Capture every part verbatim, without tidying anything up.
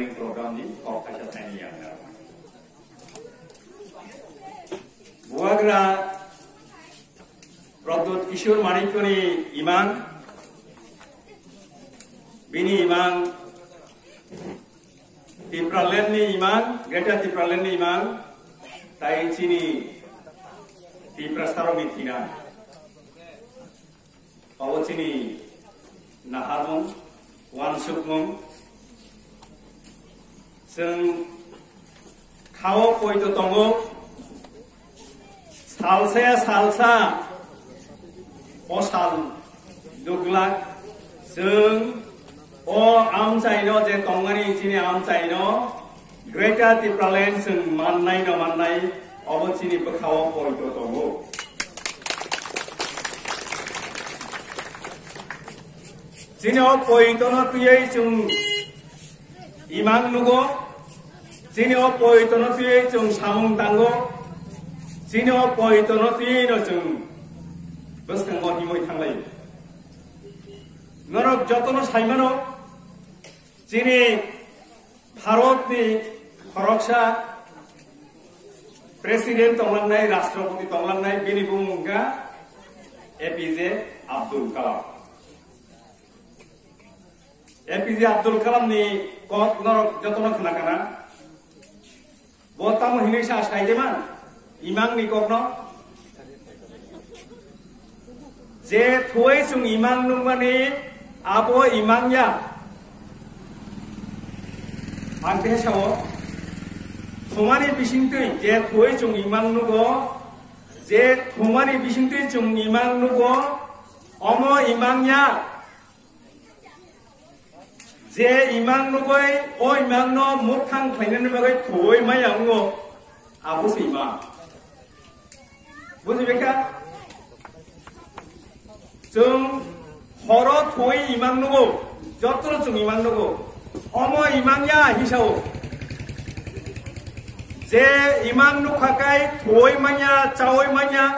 program ni kok kaisa thaini yang na. Buagra Pradyut Kishore Manikyani imang, bini imang Tipraland ni imang, Greater Tipraland ni imang, tai chini Tiprasarok ni thina. Obo chini naharmung, uansukmung. Chwng khao poito tongo, salsa ya salsa, o sal duglak, chwng o amchaino je tongmani chini amchaino Greater Tipraland chwng mannai no mannai, obo chini bwkhao poito tongo. Chini o poitono twiwi chwng imang nugo, chini o poitono twiwi chwng samung tango, chini o poitono twiwi no chwng bwskango himwi thanglai. Norok jotono saimano, chini Bharatni khoroksa President tonglangnai, Rashtrapati tonglangnai, bini bumung wngkha A P J Abdul Kalam. A P J Abdul Kalam ni kok norok jotono khna kana. Bo tamo hinwi sa sai de man, imang ni kok no. Je thuwi chwng imang nukmani abo imang ya. Ang khe sao, thumani bisingtwi je thuwi chwng imang nugo, je thumani bisingtwi chwng imang nugo, omo imang ya. Je imang nugwi o imangno mukthang khlainani bagwi thuwi maya wngo, abo se imang. Bujibaikha? Chwng horo thuwi imang nugo, jotono chwng imang nugo. Omo imang ya hisao. Je imang nukha kai thuwi manya, chawi manya,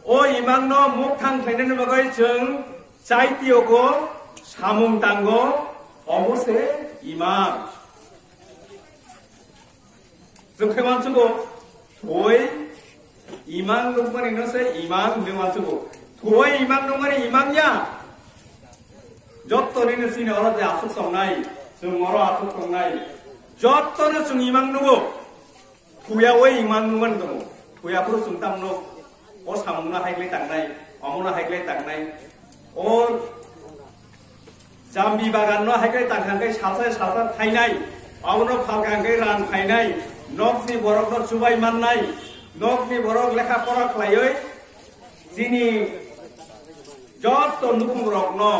o imangno mukthang khlainani bagwi chwng Chaitiogo samung tango, obo se imang. Chwng khe uansugo, thoi imang nukmani no se imang hinwi uansugo. Thoi imang nukmani imang ya. Jotto nini chini oro je asuk tongnai, chwng oro asuk tongnai. Jotto no chwng imang nugo. Thuya oi imang nukmani tongo. Thuya phuru chwng tamno o samungno haiklai tangnai, omono haiklai tangnai. O jambi baganno haiklai tangkha khe salsa salsa thainai. Abono phalkha khe rang phainai. Nokni borokno chubai mannai. Nokni borok lekha pora khlaiwi chini jotto nukhungrokno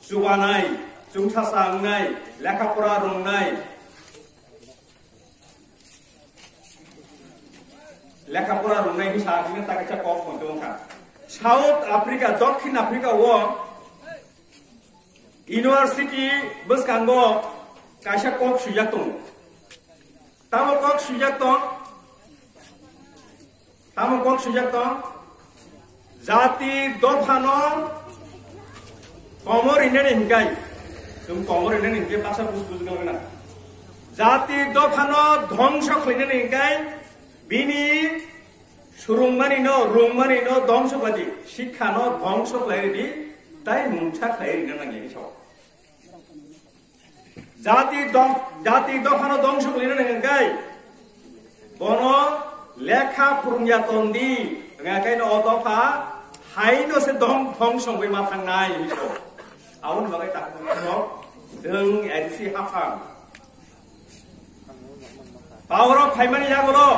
chubanai, chwngsacha wngnai, lekha pora rwngnai. Lekha pora rwngnai hinwi sa, hwnwi ta kaisa kok poito wngkha. South Africa, Dokhin Africa o university bwskango kaisa kok swijak tongo. Tamo kok swijak tong? Tamo kok swijak tong? Jati dophano komor rinani hinkai. Chwng komor rinani hinkai baksa bus bus gana. Jati dophano dhongso khlainani hinkai bini surungmani no, rungmani no dhongso badi, sikha no dhongso khlai ridi, tai mungsa khlai rina nangya hinwi sao. Jati dong, jati dophano dongso khlaina nangkhe, bono lekha phwrwngya tondi, hwnga khe no o dopha haino se dong, dhongso wngwi ma thangnai hinwi sao. Aboni bagwi takhuk no chwng A D C haphang. Power o phaimani yagulo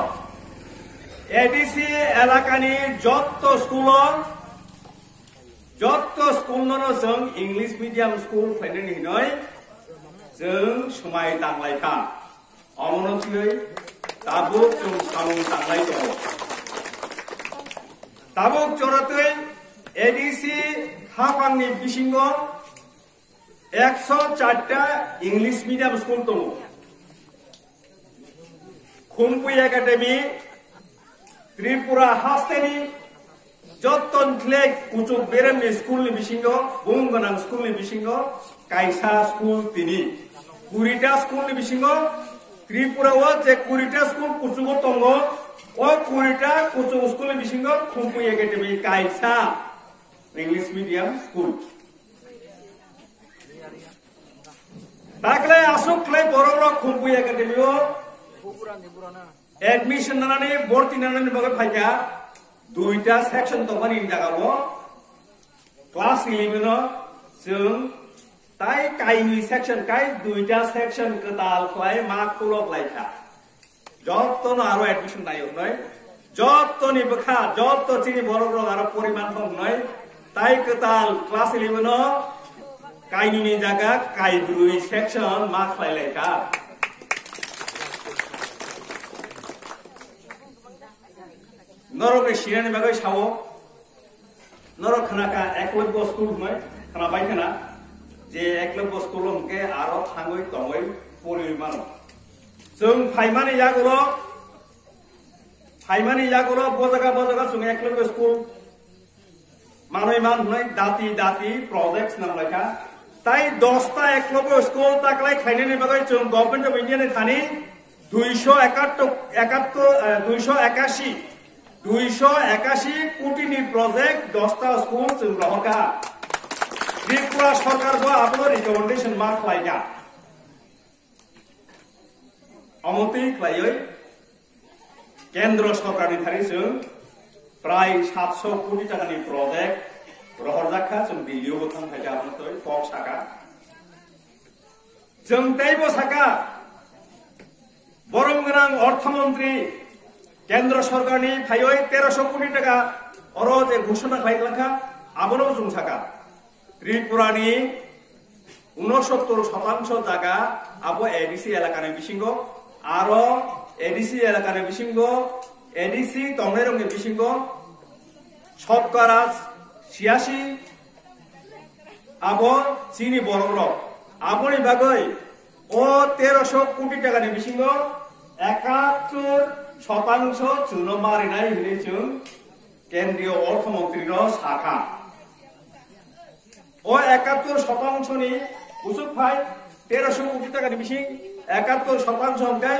A D C elakani jotto school o, jotto school no no chwng English medium school khlainani hinwi chwng swmai tanglai kha. Omono thwiwi tabuk chwng samung tanglai tongo. Tabuk chwrathwi A D C haphangni bisingo ekso charta English medium school tongo. Khumpui Academy, Tripura hasteni jotton khlek kuchuk beremni school ni bisingo, bung gwnang school ni bisingo kaisa school tini. Kurita school ni bisingo Tripura o je kurita school kuchugo tongo, o kurita kuchuk school ni bisingo Khumpui Academy kaisa English medium school. Taklai aswk khlai borok rok Khumpui Academy o admission nanani, borti nanani bagwi phaikha. Duita section tongmani jaga o class eleven o chwng tai kainwi section, kai duita section kwtal khlai ma khulok laikha. Jottono aro admission nayo hnoi, jottoni bwkha, jotto chini borok rok aro poriman thong hnoi, tai kwtal class eleven o kainwini jaga kaibrwi section ma khlai laikha. Norok ni sinani bagwi sao, norok khna kha Eklavya school hwnwi khna bai khna, je Eklavya school hwnkhe aro thangwi tongwi poriwi mano. Chwng phaimani yagulo, phaimani yagulo bojaga bojaga chwng Eklavya school manwi man hwnwi dati dati project swnam laikha. Tai dosta Eklavya school taklai khlainani bagwi chwng Government of India ni thani duiso ekattor, ekattor, eh, duiso ekashi, duiso ekashi koti ni project dosta school chwng rohorkha. Tripura sorkar bo abono recommendation ma khlaikha. Omo twi khlaiwi Kendra sorkarni thani chwng prai satso koti takani project rohorjak kha, chwng Delhi-o bo thang phaikha, abono twi kok sakha. Chwng teibo sakha, borom gwnang orthomontri Kendra sorkarni phaiwi teroso koti taka oro je ghoshona khlai kha, abono chwng sakha. Tripurani unosottor sotangsho jaga abo A D C elakani bisingo, aro A D C elakani bisingo, A D C tongnairokni bisingo sotkara chiyasi abo chini borokrok. Aboni bagwi o teroso koti takani bisingo ekattor sotangsho chwngno marinai hwnwi chwng Kendriyo Orthomontri no sakha. O ekattor sotangsho ni kuchuk phai teroso koti taka ni bising ekattor sotangsho hwnkhe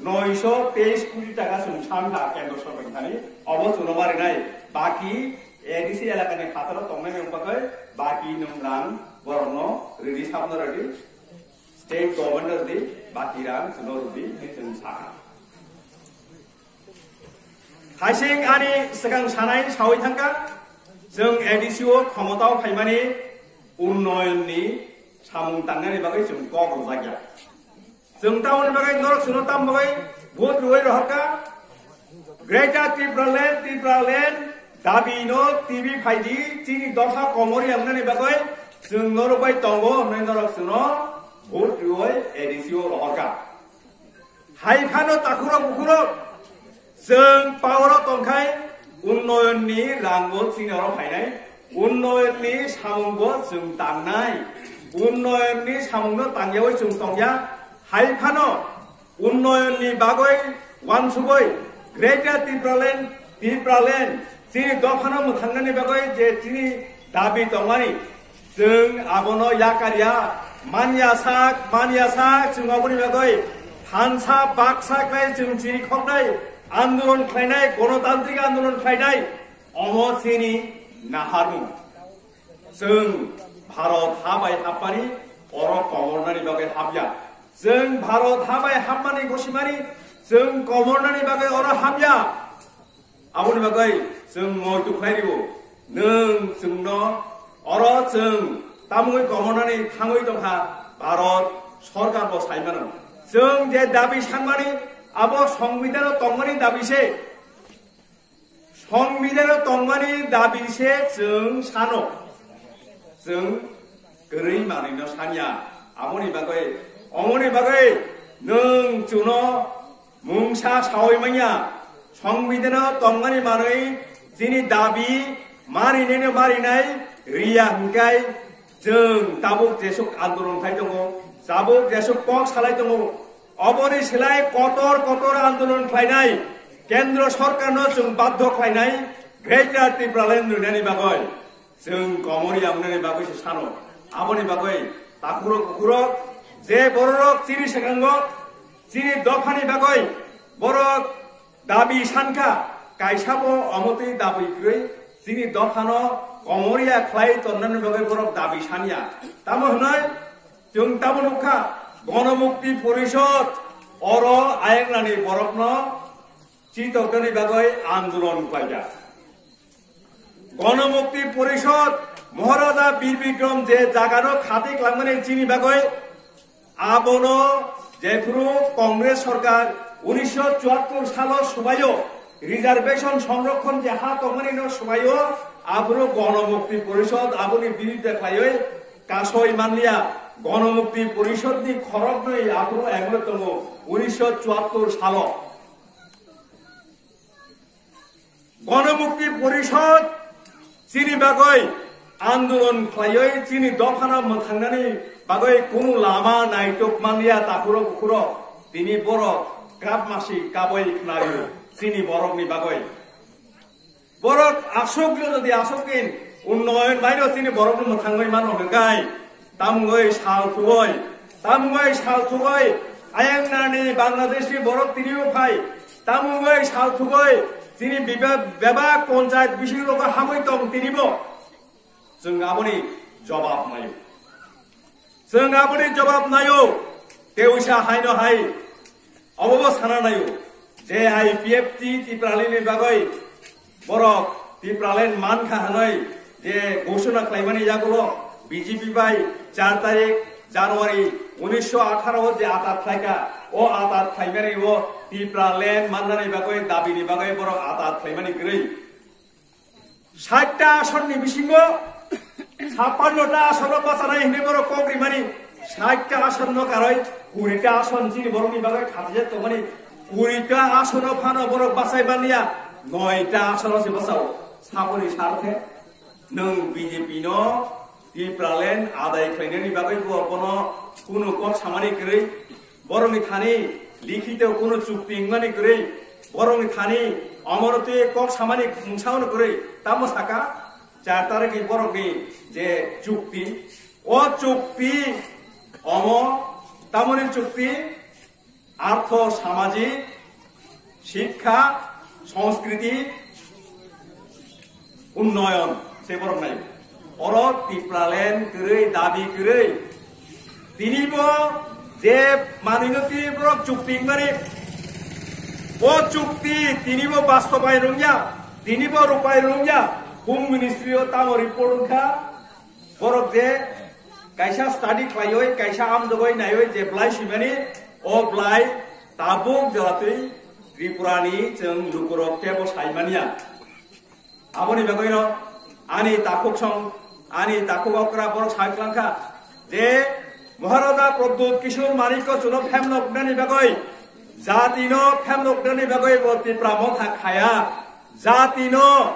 noisho teis koti taka chwng sankha kendro sorkar ni thani. Obo chwngno marinai baki A D C elaka ni phataro tongnai ni bagwi baki nwng rang borokno ridi, sabno ridi, state government ridi, baki rang chwngno ridi hinwi chwng sakha. Haising ani swkang sanai sawi thangkha, chwng A D C o khomotao phaimani unnoyonni samung tangnani bagwi chwng kok rwjakya. Chwng tamoni bagwi norok chwngno tam bagwi vote rwwi rohorkha. Greater Tipraland, Tipraland dabi no T V phaidi, chini dopha komor yangnani bagwi chwng norok bai tongo hwnwi norok chwngno vote rwwi A D C o rohorkha. Hai phano takhurok bukhurok chwng power o tongkhai unnoyonni rangbo chini oro phainai, unnoyonni samungbo chwng tangnai, unnoyonni samungno tangyawi chwng tongya. Hai phano unnoyonni bagwi wansugwi Greater Tipraland, Tipraland chini dophano mwthangnani bagwi je chini dabi tongmani, chwng abono yakarya, manya sak, manya sak, chwng aboni bagwi thansa baksa khlai chwng chiri khoknai, andolon khlainai, gonotantrik andolon khlainai, omo chini naharmung. Chwng Bharot ha bai happani oro komornani bagwi hapya. Chwng Bharot ha bai happani gosimani chwng komornani bagwi oro hapya. Aboni bagwi chwng moi tukhlai rio. Nwng chwngno oro chwng tamungwi komornani thangwi tongkha Bharot sorkar bo sai mano. Chwng je dabi sanmani abo Songbidhano tongmani dabi se. Songbidhano tongmani dabi se chwng sano. Chwng kwrwi manwino sanya. Aboni bagwi, omoni bagwi nwng chwngno mungsa sawi manya. Songbidhano tongmani manwi chini dabi marinino marinai riya hwnkhe chwng tabuk jesuk andolon khai tongo, tabuk jesuk kok salai tongo. Oboni slai kotor kotor andolon khlainai, kendro sorkarno chwng badhyo khlainai, Greater Tipraland rwnani bagwi. Chwng komor yangnani bagwi se sano. Aboni bagwi takhurok bukhurok Je bororok chini swkango chini dophani bagwi borok dabi sankha, kaisabo omotwi dabi kwrwi chini dophano komorya khlai tonnani bagwi borok dabi sanya. Tamo hwnwi chwng tamo nukha, Ganamukti Porishod oro ayaknani borokno chitoknani bagwi andolon khlaijak. Ganamukti Porishod Maharaja Bir Bikram je jagano khati klangmani chini bagwi abono jephuru Congress sorkar unisho chuattor salo subaio reservation songrokhon je ha tongmani no subaio aphuru Ganamukti Porishod aboni birudde khlaiwi kasoi manliya. Ganamukti Porishod ni khoroknwi aphuru M L A tongo unisho chuattor salo. Ganamukti Porishod chini bagwi andolon khlaiwi chini dophano mwthangnani bagwi kunu lama naitok manliya takhuro bukhuro tini borok kap masi kabwi khnaio chini borokni bagwi. Borok aswk le jodi aswk din unnoyon baino chini borokno mwthangwi mano hwnkhe tamungwi sal thugwi, tamungwi sal thugwi ayang nani Bangladesh ni borok tinibo phai, tamungwi sal thugwi chini biba-, bebak ponchayat bising rogo hamwi tong tinibo. Chwng aboni jobab naio. Chwng aboni jobab naio. Tewisa haino hai. Obobo sana naio. Je I P F T Tipraland ni bagwi borok Tipraland mankha hwnwi je ghosona khlaimani yagulo B J P bai char tarik January unisho atharo o je atat khlaikha, o atat khlaimani o Tipraland mannani bagwi, dabini bagwi borok atat khlaimani kwrwi. Sait ta asonni bisingo chappanno ta asono bachanai hinwi borok kok rimani, sait ta asonno karwi kuri ta ason chini borokni bagwi khatijak tongmani, kuri ta asono phano borok bachai manliya, noi ta asono se bachao. Saboni sarthe nwng B J P no Tipraland adai khlainani bagwi bo bono kunu kok samani kwrwi. Borokni thani likhito kunu chukti wngmani kwrwi, borokni thani omono twi kok samani mungsa hwnwi kwrwi, tamo saka char tarikni borokni je chukti, o chukti omo tamoni chukti artho samajik Shikkha, Sanskriti, Unnoyon, se borok nai. Oro Tipraland kwrwi, dabi kwrwi. Tinibo je manwino tini borok chukti wngmani, o chukti tinibo bastobayon wngya, tinibo rupayon wngya. Home Ministry o tamo report wngkha, borok je kaisa study khlaiwi, kaisa amjogwi naiwi je blai swimani, o blai tabuk joratwi Tripurani chwng lukurok tebo saimanya. Aboni bagwino ani takhuk song, ani takhuk okra borok sai klangkha je Maharaja Pradyut Kishore Manikko chuno phemloknani bagwi, jatino phemloknani bagwi bo Tipra Motha khaya. Jatino,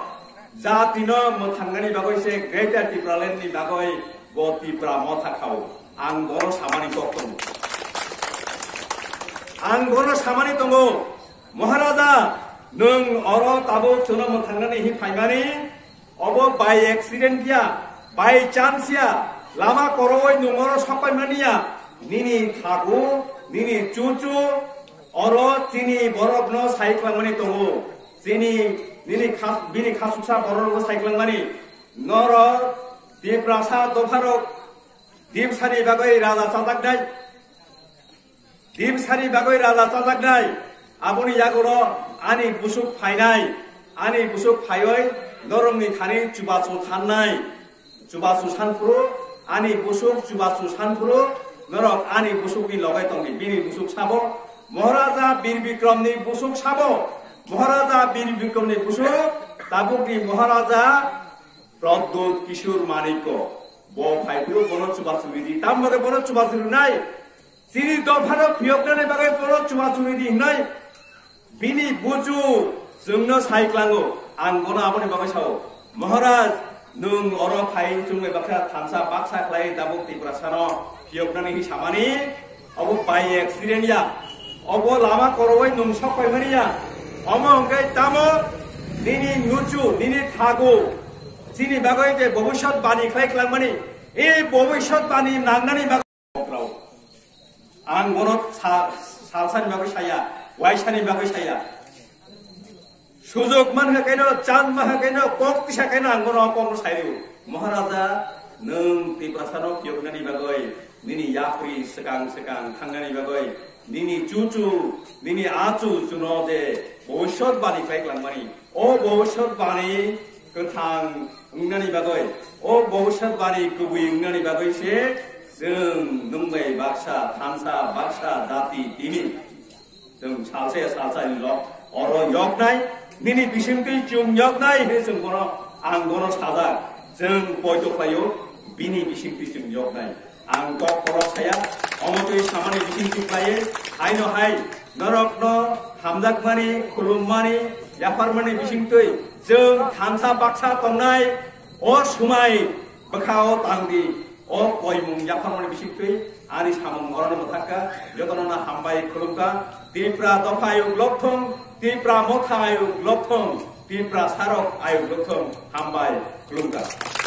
jatino mwthangnani bagwi se Greater Tipraland ni bagwi bo Tipra Motha khao. Ang bono samani kok tongo. Ang bono samani tongo. Maharaja, nwng oro tabuk chuno mwthangnani hi phaimani, obo by accident ya, by chance ya, lama koroi nwng oro sokpai mani ya, nini thagu, nini chuchu, oro chini borokno sai klangmani tongo. Chini, nini khas-, bini khasuksa borokno sai klangmani. Norok Tiprasa dopharok Dimsani bagwi raja chajaknai. Dimsani bagwi raja chajaknai. Aboni yagulo ani busuk phainai. Ani busuk phaiwi norokni thani chubachu thannai. Chubachu sanphuru, ani busuk chubachu sanphuru, norok ani busukni logai tongdi. Bini busuk sabo, Maharaja Bir Bikramni busuk sabo, Maharaja Bir Bikramni busuk, tabukni Maharaja Pradyut Kishore Manikko. Bo phaiphuru bono chubachu ridi. Tamni bagwi bono chubachu rinai. Chini dophano phiyoknani bagwi bono chubachu ridi hinai. Bini buchu chwngno sai klango. Ang bono aboni bagwi sao. Maharaj, nwng oro phai chwngbai baksa thansa baksa khlai tabuk Tiprasano phiyoknani hi samani. Obo by accident ya. Obo lama koroi nwng sok paimani ya. Omo hwnkhe tamo nini nuchu, nini thagu, chini bagwi je bobiswt bani khlai klangmani, e bobiswt bani nangnani bagwi. Ang bono sa-, salsani bagwi saya, waisani bagwi saya. Sujok mankha kaino, chan mankha kaino, kok tisa kaino ang bono kokno sai rw. Maharaja, nwng Tiprasano phiyoknani bagwi, nini yapri swkang swkang thangnani bagwi, nini chuchu, nini achu chuno je bhobishyot bani khlai langmani, o bhobishyot bani kwthang wngnani bagwi, o bhobishyot bani kubui wngnani bagwi se chwng nwng bai baksa thansa, baksa jati tini. Chwng salsa ya salsa ni lok oro yoknai, nini bisingtwi chwng yoknai hwnwi chwng bono, ang bono sajak. Chwng poito khlaio, bini bisingtwi chwng yoknai. Ang kok kolok saya, omo twi samani bisingtwi khlaiwi, haino hai, norokno hamjakmani, khulummani, yapharmani bisingtwi chwng thansa baksa tongnai, o sumai bwkhao tangdi, o koimung yapharmani bisingtwi ani samung orono mwthakka, jotono no hambai khulumkha, Tipra dopha ayuk lokthong, Tipra motha ayuk lokthong, Tipra sarok ayuk lokthong, hambai khulumkha.